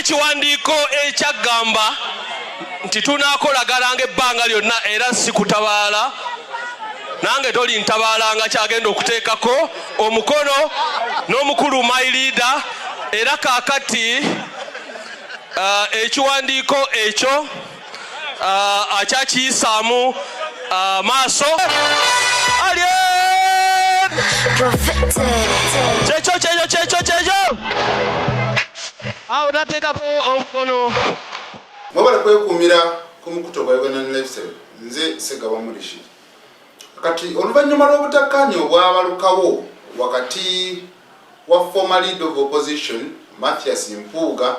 Ekiwandiiko ekyaggamba nti tunaakolagananga ebbanga lyonna, era si kutabaala nange toli ntabaalanga, kyagenda okuteekako omukono n'omukulu my leader. Era kaakati ekiwandiiko ekyo akyakiyisaamu maaso. Alien! Kyekyo, kyekyo, kyekyo, kyekyo awo tateekako omukono. Mwebale kwekuumira ku mukutu ogwa Ugandan Lifestyle. Nze Segawa Murishi. Kati oluvannyuma lw'obutakkaanya obwabalukawo wakati wa former leader of opposition Mathias Mpuuga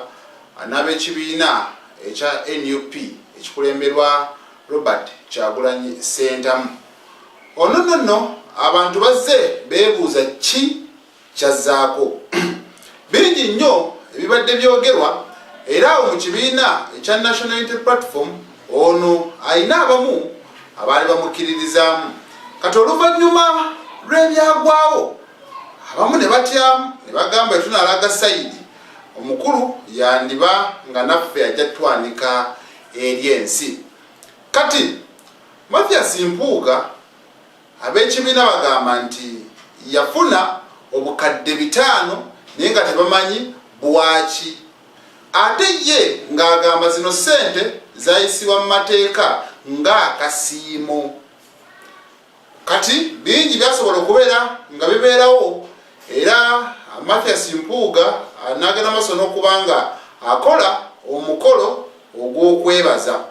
n'ab'ekibiina ekya NUP ekikulemberwa Robert Kyagulanyi Ssentamu, ono nno nno abantu bazze beebuuza ki kyazzaako. Bingi nnyo ebibadde byogerwa, era awo mu kibiina ekya National Unity Platform ono alina abamu abaali bamukkiririzaamu. Kati oluvannyuma lw'ebyagwawo, abamu ne batyamu ne bagamba, "Tunalaga side, omukulu yandiba nga naffe ajja twanika eri ensi." Kati Mathias Mpuuga, ab'ekibiina bagamba nti yafuna 5,000, naye nga tebamanyi bwaki, ate ye ng'agamba zino ssente zayisibwa mu mateeka ng'akasiimo. Kati bingi byasobola okubeera nga bibeerawo, era Mathias Mpuuga n'agenda maaso n'okuba nga akola omukolo ogw'okwebaza.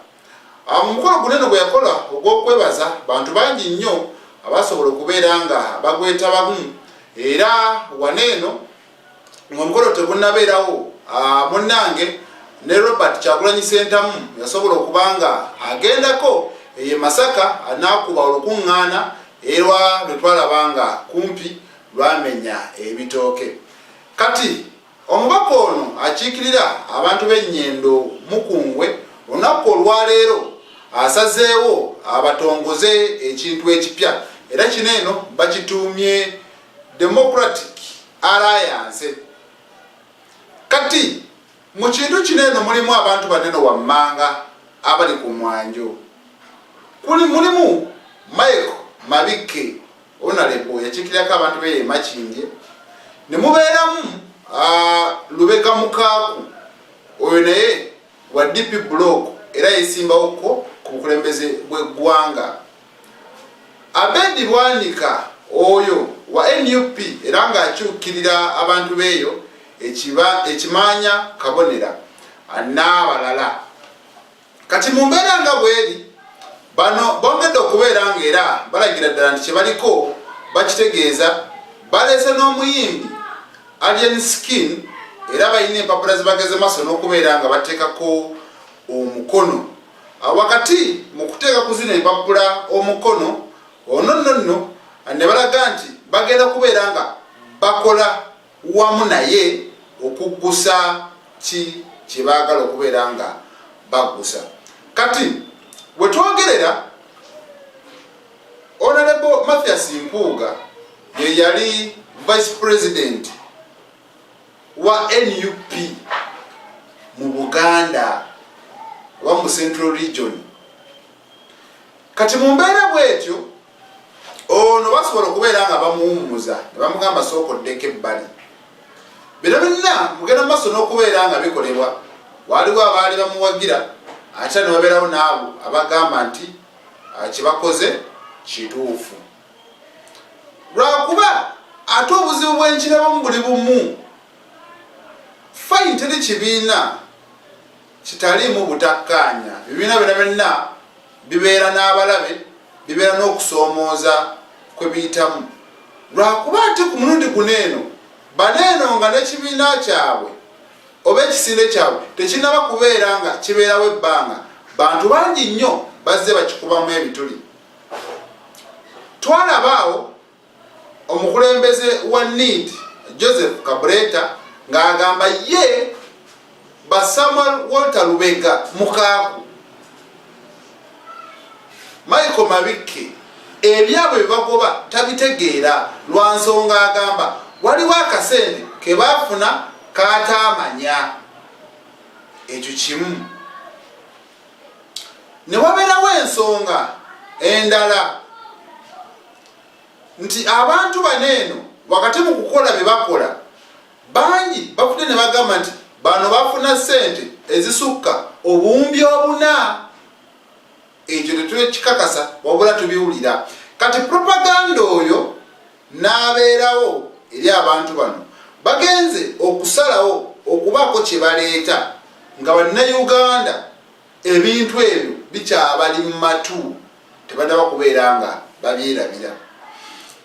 Mu mukolo gunene gwe yakola ogw'okwebaza, bantu bangi nnyo abasobola okubeera nga bagwetabamu. Era waneeno ng'omukolo tegunnabeerawo, munnange ne Robert Kyagulanyi Sentamu yasobola okuba nga agendako eye Masaka, n'akuba olukuŋŋaana erwa lwe twalaba nga kumpi lwamenya ebitooke. Kati omubaka ono akiikirira abantu b'Ennyendo Mukungwe, olunaku olwaleero asazeewo abatongoze ekintu ekipya, era kino eno bakituumye Democratic Alliance. Kati mu kintu kino eno mulimu abantu banene wammanga abali ku mwanjo. Kuli mulimu Michael Mabikke, honorable yakiikirirako abantu b'e Makindye, ne mubeeramu Lubega Mukaaku, oyo naye wa DP Block era yesimbawoko ku bukulembeze bw'eggwanga, Abedi Bwanika, oyo wa NUP era ng'akyukirira abantu b'eyo Ekimaanya Kabonera, n'abalala. Kati mu mbeera nga bweri, bano bongedde okubeera ng'era balagira ddala nti kyebaliko bakitegeeza. Baleese n'omuyimbi Alien Skin, era balina empapula zibageze maaso n'okubeera nga bateekako omukono. Wakati mu kuteeka ku zino empapula omukono, ono nno nno ne balaga nti bagenda kubeera nga bakola wamu naye okuggusa ki kye baagala okubeera nga baggusa. Kati wetwogerera, Honorable Mathias Mpuuga ye yali vice president wa NUP mu Buganda oba mu Central Region. Kati mu mbeera bwetyo, ono basobola okubeera nga bamuwummuza ne bamugamba, "Sooka oddeko ebbali." Bino byonna mugenda maaso n'okubeera nga bikolebwa, waliwo abaali bamuwagira, ate ne babeerawo n'abo abagamba nti kyebakoze kituufu, lwakuba ate obuzibu bwenkirabamu buli bumu. Fine, teri kibiina kitaliimu butakkaanya. Ebibiina byonna byonna bibeera n'abalabe, bibeera n'okusoomooza kwe biyitamu, lwakuba ate ku mulundi guno eno baneeno nga n'ekibiina kyabwe oba ekisinde kyabwe tekinnaba kubeera nga kibeerawo ebbanga, bantu bangi nnyo bazze bakikubamu ebituli. Twalabaawo omukulembeze wa NEED Joseph Kabureta ng'agamba ye ba Samuel Walter Lubega Mukaaku, Michael Mabikke ebyabwe byebagoba tabitegeera, lwa nsonga agamba waliwo akasente ke baafuna kataamanya. Ekyo kimu. Ne wabeerawo ensonga endala nti abantu bano eno wakati mu kukola bye bakola, bangi bavudde ne bagamba nti bano bafuna ssente ezisukka 4000. Ekyo tetwekikakasa, wabula tubiwulira. Kati propaganda oyo n'abeerawo eri abantu bano bagenze okusalawo okubaako kye baleeta nga Bannayuganda ebintu ebyo bikyabali mu matu, tebannaba kubeera nga babyerabira.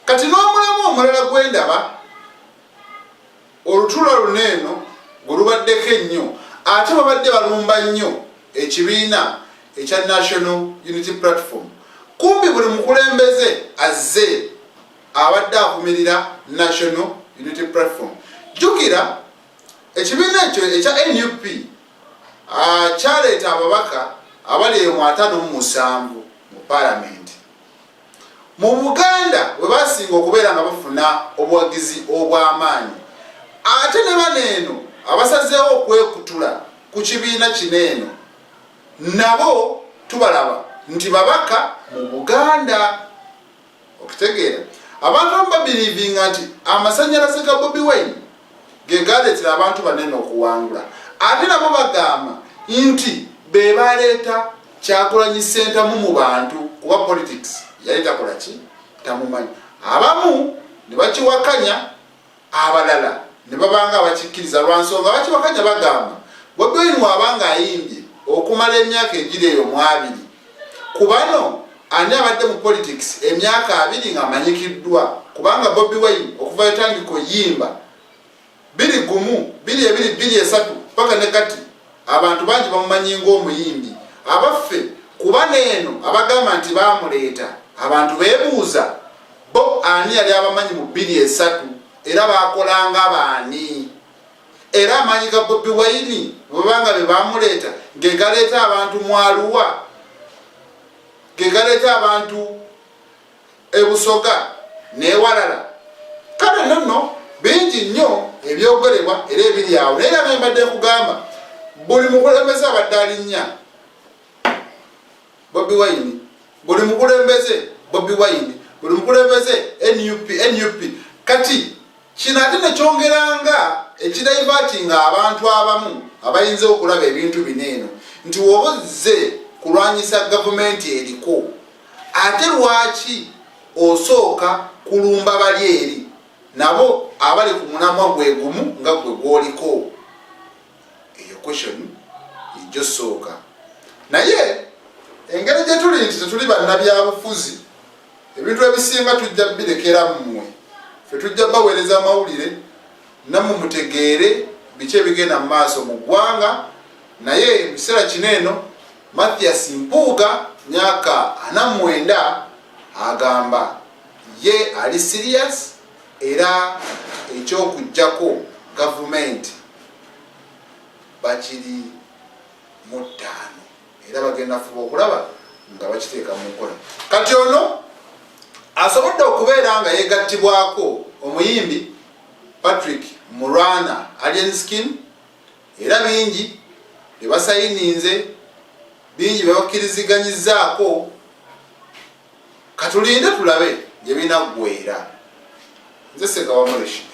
Kati n'omulamu omulala gwendaba olutula luno eno gwe lubaddeko ennyo, ate babadde balumba nnyo ekibiina ekya National Unity Platform. Kumbi buli mukulembeze azze abadde avumirira National Unity Platform. Jjukira ekibiina ekyo ekya NUP kyaleeta ababaka abali eyo mu 57 mu Paalamenti. Mu Buganda we basinga okubeera nga bafuna obuwagizi obw'amaanyi. Ate ne bano eno abasazeewo okwekutula ku kibiina kino eno nabo tubalaba nti babaka mu Buganda. Okitegeera, abantu abamu babirivinga nti amasannyalaze ga Bobi Wine ge galeetera abantu banene okuwangula, ate nabo bagamba nti be baleeta Kyagulanyi Ssentamu mu bantu, kuba politics yali takola ki, tamumanyi. Abamu ne bakiwakanya, abalala ne babanga abakikkiriza. Lwa nsonga bakiwakanya bagamba Bobi Wine waabanga ayimbye okumala emyaka egiri eyo mu 20, ku bano ani abadde mu politics emyaka 20 ng'amanyikiddwa? Kubanga Bobi Wine okuva yatandika oyimba 2001, 2002, 2003 paka ne kati, abantu bangi bamumanyi ng'omuyimbi. Abaffe, kuba neeno abagamba nti baamuleeta, abantu beebuuza bo ani yali abamanyi mu 2003, era bakolanga baani? Era amaanyi ga Bobi Wine bwebanga be bamuleeta, ge galeeta abantu mu Aluwa, ge galeeta abantu ebusoga newalala. Kale nonno bingi nnyo ebyogerebwa era ebiri awo, naye era mbadde nkugamba buli mukulembeze abadde alinnya Bobi Wine, buli mukulembeze Bobi Wine, buli mukulembeze NUP, NUP. Kati kino ate nekyongeranga ekidivertinga abantu abamu abayinza okulaba ebintu bino eno nti woba ozze kulwanyisa gavumenti eriko, ate lwaki osooka kulumba bali eri nabo abali ku mulamwa gwe gumu nga gwe gwoliko? Eyo question ejjo sooka. Naye engeri gye tuli nti tetuli bannabyabufuzi, ebintu ebisinga tujja birekera mmwe. Ffe tujja baweereza amawulire, nammwe mutegeere biki ebigenda mu maaso mu ggwanga. Naye mu kiseera kino eno Mathias Mpuuga, myaka 49, agamba ye ali serious, era ekyokuggyako gavumenti bakiri mu ttaano, era bagenda fuba okulaba nga bakiteeka mu nkola. Kati ono asobodde okubeera nga yegattibwako omuyimbi Patrick Mulwana, Alien Skin, era bingi bye basayininze, bingi bye bakkiriziganyizaako. Katulinde tulabe gye binaggwera. Nze Segawa Mureshid.